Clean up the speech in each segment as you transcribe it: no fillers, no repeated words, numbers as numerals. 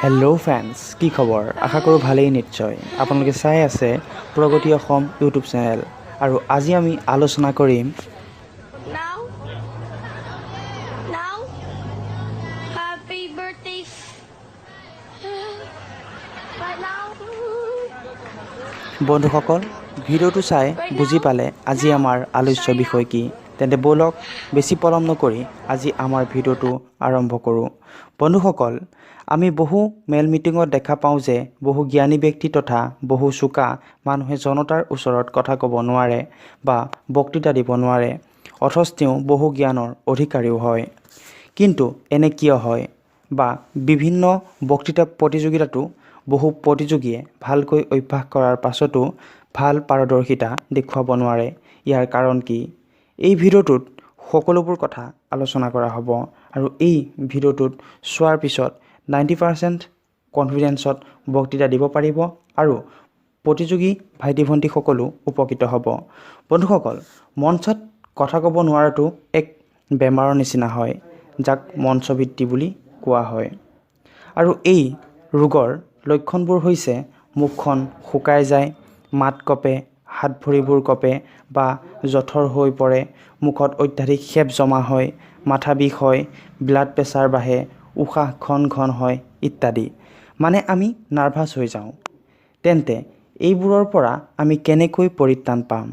Hello' friends, কি খবৰ? আশা কৰোঁ ভালেই নিশ্চয়। আপোনালোকে চাই আছে প্ৰগতি অসম ইউটিউব চেনেল আৰু আজি আমি আলোচনা কৰিম Now? Now? Happy birthday. Right now? বন্ধুসকল, ভিডিঅ'টো চাই বুজি পালে আজি আমাৰ আলোচ্য বিষয় কি। তেন্তে ব'লক, বেছি পলম নকৰি আজি আমাৰ ভিডিঅ'টো আৰম্ভ কৰোঁ। বন্ধুসকল, আমি বহু মেল মিটিঙত দেখা পাওঁ যে বহু জ্ঞানী ব্যক্তি তথা বহু চোকা মানুহে জনতাৰ ওচৰত কথা ক'ব নোৱাৰে বা বক্তৃতা দিব নোৱাৰে, অথচ তেওঁ বহু জ্ঞানৰ অধিকাৰীও হয়। কিন্তু এনে কিয় হয়? বা বিভিন্ন বক্তৃতা প্ৰতিযোগিতাতো বহু প্ৰতিযোগীয়ে ভালকৈ অভ্যাস কৰাৰ পাছতো ভাল পাৰদৰ্শিতা দেখুৱাব নোৱাৰে। ইয়াৰ কাৰণ কি? এই ভিডিঅ'টোত সকলোবোৰ কথা আলোচনা কৰা হ'ব আৰু এই ভিডিঅ'টোত চোৱাৰ পিছত 90% কনফিডেঞ্চত বক্তৃতা দিব পাৰিব আৰু প্ৰতিযোগী ভাইটি ভণ্টিসকলো উপকৃত হ'ব। বন্ধুসকল, মঞ্চত কথা ক'ব নোৱাৰাটো এক বেমাৰৰ নিচিনা হয়, যাক মঞ্চভীতি বুলি কোৱা হয়। আৰু এই ৰোগৰ লক্ষণবোৰ হৈছে মুখখন শুকাই যায়, মাত কঁপে, হাত ভৰিবোৰ কঁপে বা জঠৰ হৈ পৰে, মুখত অত্যাধিক সেপ জমা হয়, মাথা বিষ হয়, ব্লাড প্ৰেছাৰ বাঢ়ে, উশাহ ঘন ঘন হয় ইত্যাদি। মানে আমি নাৰ্ভাছ হৈ যাওঁ। তেন্তে এইবোৰৰ পৰা আমি কেনেকৈ পৰিত্ৰাণ পাম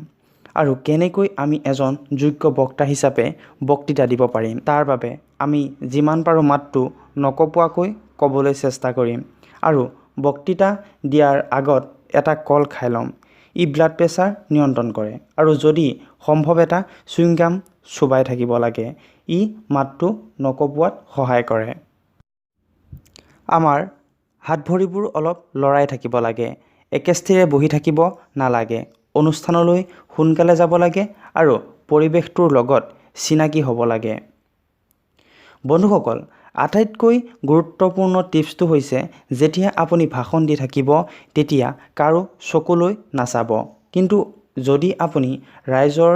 আৰু কেনেকৈ আমি এজন যোগ্য বক্তা হিচাপে বক্তৃতা দিব পাৰিম? তাৰ বাবে আমি যিমান পাৰোঁ মাতটো নকঁপোৱাকৈ ক'বলৈ চেষ্টা কৰিম আৰু বক্তৃতা দিয়াৰ আগত এটা কল খাই ল'ম। ই ব্লাড প্ৰেছাৰ নিয়ন্ত্ৰণ কৰে। আৰু যদি সম্ভৱ এটা চুইংগাম চোবাই থাকিব লাগে। ই মাতটো নকঁপোৱাত সহায় কৰে। আমাৰ হাত ভৰিবোৰ অলপ লৰাই থাকিব লাগে, একেস্থিৰে বহি থাকিব নালাগে, অনুষ্ঠানলৈ সোনকালে যাব লাগে আৰু পৰিৱেশটোৰ লগত চিনাকি হ'ব লাগে। বন্ধুসকল, আটাইতকৈ গুৰুত্বপূৰ্ণ টিপছটো হৈছে যেতিয়া আপুনি ভাষণ দি থাকিব, তেতিয়া কাৰো চকুলৈ নাচাব। কিন্তু যদি আপুনি ৰাইজৰ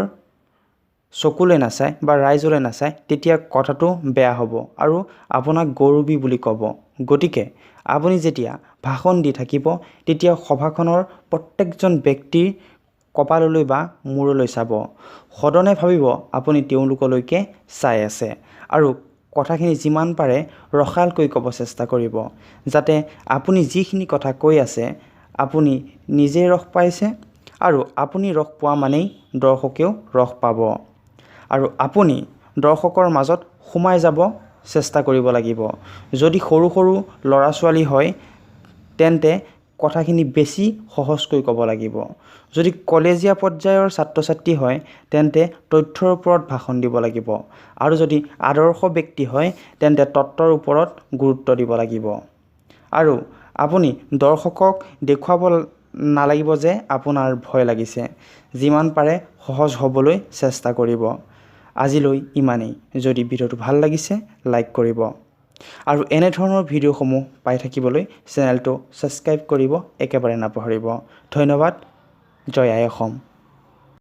চকুলৈ নাচায় বা ৰাইজলৈ নাচায়, তেতিয়া কথাটো বেয়া হ'ব আৰু আপোনাক গৌৰৱী বুলি ক'ব। গতিকে আপুনি যেতিয়া ভাষণ দি থাকিব, তেতিয়া সভাখনৰ প্ৰত্যেকজন ব্যক্তিৰ কপাললৈ বা মূৰলৈ চাব। সদনে ভাবিব আপুনি তেওঁলোকলৈকে চাই আছে আৰু কথাখিনি যিমান পাৰে ৰসালকৈ ক'ব চেষ্টা কৰিব, যাতে আপুনি যিখিনি কথা কৈ আছে আপুনি নিজে ৰস পাইছে আৰু আপুনি ৰস পোৱা মানেই দৰ্শকেও ৰস পাব। আৰু আপুনি দৰ্শকৰ মাজত সোমাই যাব চেষ্টা কৰিব লাগিব। যদি সৰু সৰু ল'ৰা ছোৱালী হয়, তেন্তে কথাখিনি বেছি সহজকৈ ক'ব লাগিব। যদি কলেজীয়া পৰ্যায়ৰ ছাত্ৰ ছাত্ৰী হয়, তেন্তে তথ্যৰ ওপৰত ভাষণ দিব লাগিব। আৰু যদি আদৰ্শ ব্যক্তি হয়, তেন্তে তত্ত্বৰ ওপৰত গুৰুত্ব দিব লাগিব। আৰু আপুনি দৰ্শকক দেখুৱাব নালাগিব যে আপোনাৰ ভয় লাগিছে। যিমান পাৰে সহজ হ'বলৈ চেষ্টা কৰিব। আজিলৈ ইমানেই। যদি ভিডিঅ'টো ভাল লাগিছে, লাইক কৰিব আৰু এনেধৰণৰ ভিডিঅ'সমূহ পাই থাকিবলৈ চেনেলটো ছাবস্ক্ৰাইব কৰিব একেবাৰে নাপাহৰিব। ধন্যবাদ। জয় আই অসম।